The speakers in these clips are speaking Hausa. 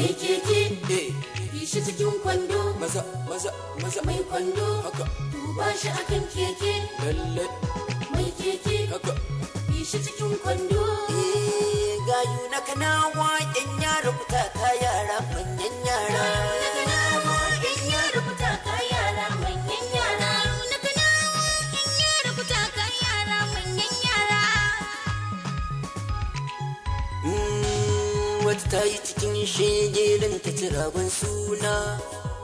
Mai keke, bi shi cikin kwando. Maza maza maza. Mai kwando, haka. Duba shi akan keke. Lalle. Mai keke, haka. Bi shi cikin kwando. Gayu na kanawa yan yara kutaka yara manyan yara. Gayu na kanawa yan yara kutaka yara manyan yara. Gayu na kanawa yan yara kutaka yara manyan yara. Wata ta yi cikin shegelin ta ci ragon suna.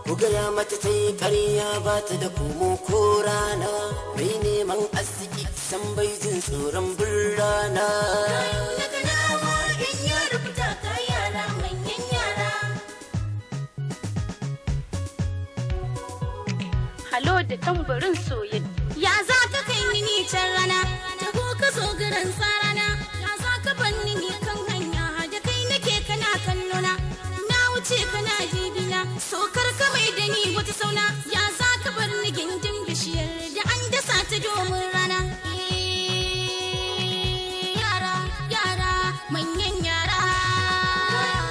Ku gaya mata ta yi ƙarya ba ta da komo ko rana. Mai neman arziki san bai jin tsoron birrana. Gayu na kanawa yan yara kutaka yara manyan yara. Halo da tambarin soyayya. Ya za ka kai ni ni can rana, taho ka zo garin tsarana. Ya za ka bar ni ni kan hanya, da kai nake kana kallona. Na wuce kana jibina, so kar ka mai da ni wata sauna. Ya za ka bar ni gindin bishiyar da an dasa ta domin rana. Yara, yara, manyan yara.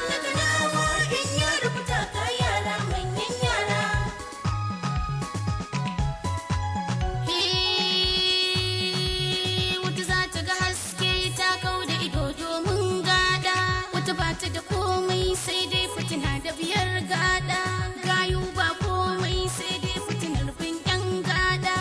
Na kanawa yan yara kutaka yara manyan yara. Wata za ta ga haske ta kau da ido domin gada. Wata ba ta da komai sai dai fitina da biyar gada. Gayu ba komai sai dai fitinar bin yan gada.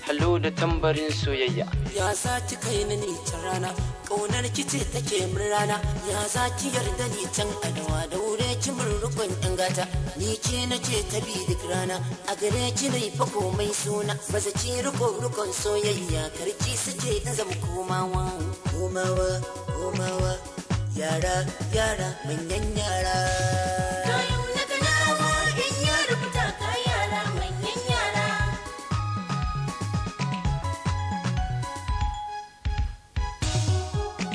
Halo da tambarin soyayya. Ya za ki kai ni ni can rana, ƙaunar ki ce take min rana. Ya za ki yarda ni can adawa, daure ki min rukun ɗan gata. Ni ke nake ta bi duk rana, a gare ki na yi fa komai suna. Baza ki riko rukun soyayya, karki suke in zama komawa. Komawa, komawa, yara, yara, manyan yara. Gayu na kanawa yan yara kutaka yara manyan yara.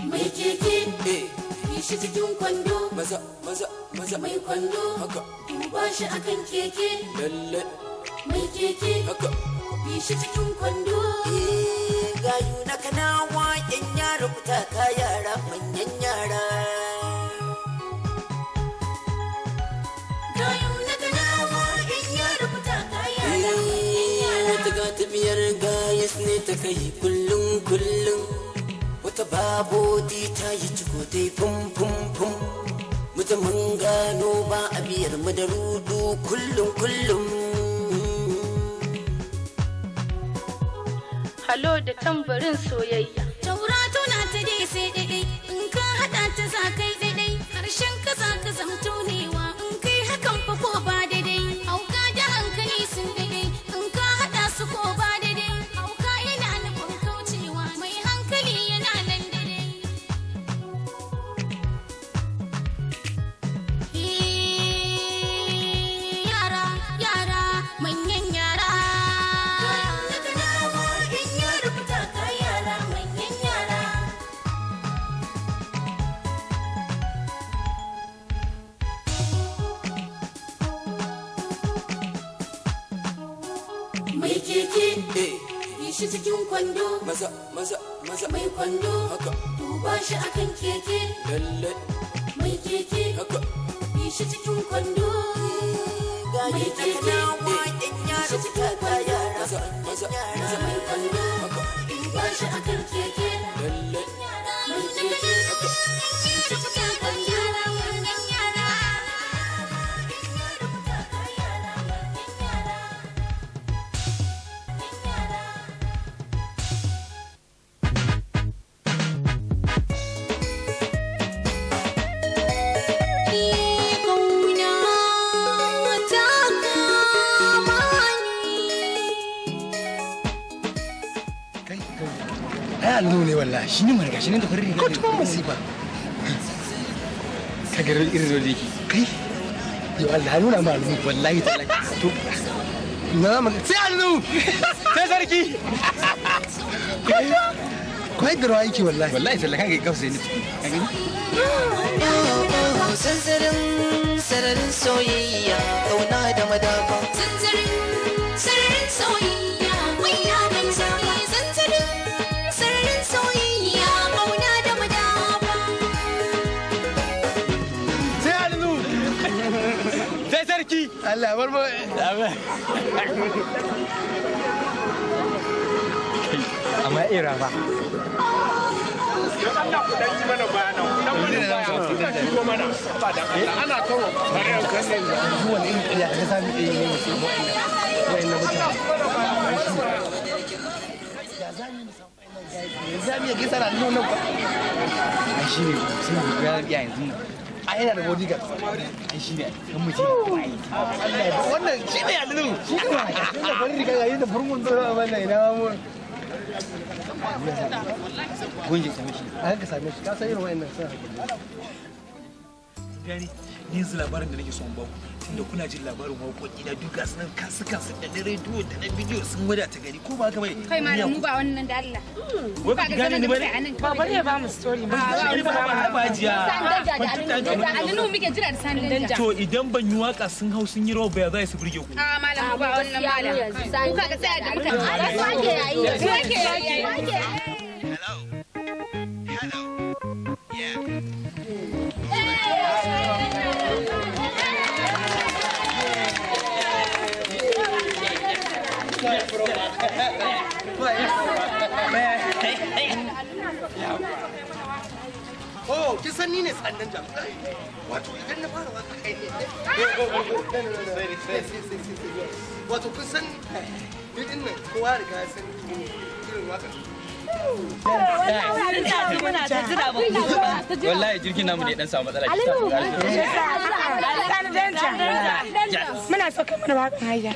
Mai keke, bi shi cikin kwando. Maza maza maza. Mai kwando, haka. Duba shi akan keke. Lalle. Mai keke, haka. Bi shi cikin kwando. Gayu na kanawa yan yara kutaka yara manyan yara. Gayu na kanawa yan yara kutaka yara manyan yara. Wata gata biyar gayas ne ta kai kullum kullum. Wata babodi ta yi ciko ta yi fum fum fum. Mutumin gano ba a biyar mu da rudu kullum kullum. Halo da tambarin soyayya. Taura tona ta dai sai daidai, in ka haɗa ta za kai daidai, ƙarshen ka za ka zamto newa, in kai hakan fa ko ba daidai. Hauka da hankali sun daidai, in ka haɗa su ko ba daidai. Hauka yana nufin kaucewa, mai hankali yana nan daidai. Yara, yara, manyan yara. Na kanawa yan yara kutaka yara manyan yara. Mai keke, bi shi cikin kwando. Maza maza maza. Mai kwando, haka. Duba shi akan keke. Lalle. Mai keke, haka. Bi shi cikin kwando. Gayu Mai na keke, kanawa yan yara kutaka yara Maza maza manyan maza. yara. Mai kwando, haka. Duba shi akan keke. Lalle. Mai keke, bi shi cikin kwando. Manyan yara. Yan yara kutaka yara manyan yara. Yan yara. Kauna ta kama ni. Ai allo ne wallahi, shi ne mana gashi nan da farin riga. Ko tuban masifa. Ka ga irin zo yake. Kai. Yo Allah ya nuna ma allo wallahi tallahi. To na ma sai allo. Sai sarki. Kai da rawa yake wallahi. Wallahi tallahi kaga gafsa ne. Ka gani? Sansarin sararin soyayya, kauna da madafa. Zanzarin sararin soyayya, mai yaran zafi. Zanzarin sararin Allah bar mu. Amma ira ba. Allah ku dan yi mana bayanan ku dan mana bayanan shigo mana ba dan Allah ana kawo bare kan ne yanzu wani irin ƙarya ka sami ɗaya ne mu samu wa'annan mutane. Ya za mu samu wa'annan gayi? Yanzu za mu iya gaisa da annu nan ba? Ai shi ne sai mu ga ya yanzu. Ai yana da bodyguard. Ai shi ne kan mu je. Wannan shi ne alinu. Shi ne ma. Yana farin riga ga da furmun tsoro a wannan ina ma mu. Gunje same shi. A ka same shi. Ka san irin wa'annan suna da kuɗi. Gani ni yanzu labarin da nake son baku tunda kuna jin labarin waƙoƙi na duk gasu nan kasu kasu da na rediyo da na bidiyo sun wadata gari ko ba haka bane. Kai malam mu ba wannan da Allah. Wai ba ki gane ni bane? Ba bari ya ba mu story ba. Ba ba ba hajiya. San danja da Alinu muke jira da san danja. To idan ban yi waka sun hau sun yi rawa ba ya za su burge ku. A malam mu ba wannan malam. Ku kaga tsaya da muka. Su ake yayi. Su ake yayi. Hello. Hello. Yeah. Oh, kin san ni ne sandan jami'a. Wato idan na fara waka kai ne. Wato kun san ni din nan kowa riga ya san irin waka. Wallahi jirgin namu ne dan samu matsala. Muna so kai mana wakan hayya.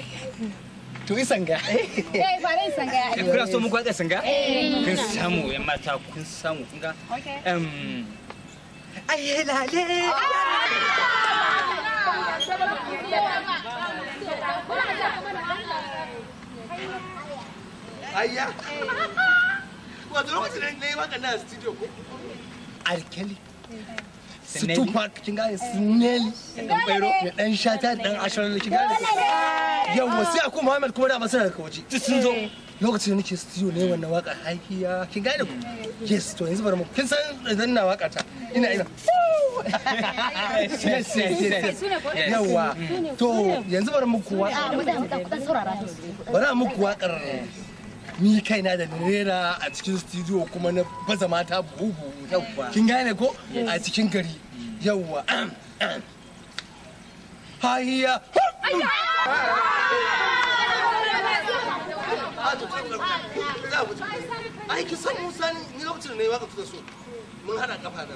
To yi sanga. Eh, fara yin sanga ya. Kuna so muku waka sanga? Kun samu yan mata kun samu kun ga. Ai lale. Ayya. Wato lokacin da na yi waka na studio ko? Arkeli. Su Tupac kin gane su Nelly dan Kwairo da dan Shata da dan Ashirin kin gane. Yawwa sai aku Muhammad kuma dama suna daga waje. Duk sun zo. Lokacin da nake studio ne wannan waka haikiya kin gane ku? Yes to yanzu bari mu kin san idan na waka ta ina ina. Yes yes yes. Yawwa to yanzu bari muku waka. Bari muku wakar ni kaina da rera a cikin studio kuma na baza mata buhu buhu. Kin gane ko? A cikin gari. Yawwa. Hayya. Ai ki san Musa ni lokacin da na yi waka kuka so mun hada kafa da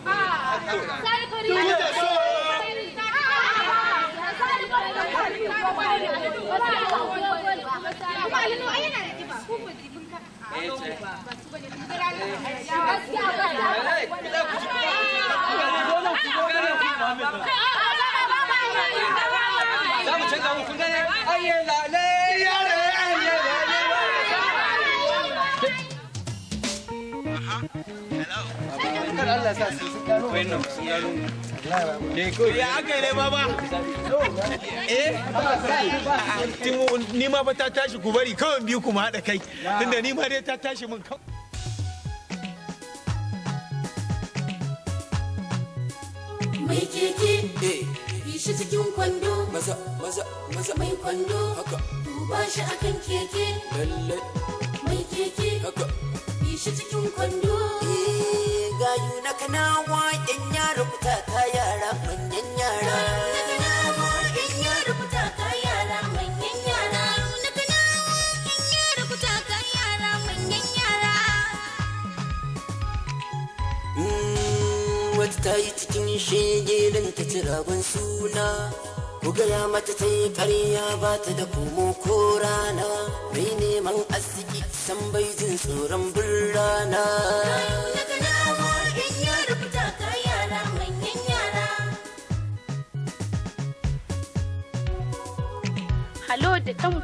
Za mu canza mu kun gane? Ayye lale. Ayye lale. Kar Allah sa su sun gano. Wayannan sun gano. Ya aka yi ne baba? Eh? Timo ni ma fa ta tashi ku bari kawai biyu kuma haɗa kai. Tunda ni ma dai ta tashi min kawai. Mai keke, yi shi cikin kwando. Maza, maza, maza. Mai kwando, Haka. duba shi akan keke. Lalle. Mai keke, Haka. yi shi cikin kwando. Gayu na kanawa yan yara kuta ta yara manyan yara. Na kanawa yan yara kuta ka yara manyan yara. Na kanawa yan yara kuta ka yara manyan yara. Wata ta yi cikin shege don ta ci ragon suna. Ku gaya mata ta yi ƙarya ba ta da komo ko rana. Mai neman arziki san bai jin tsoron bin rana. Na kanawa yan yara kuta ka yara manyan yara. Halo da tambarin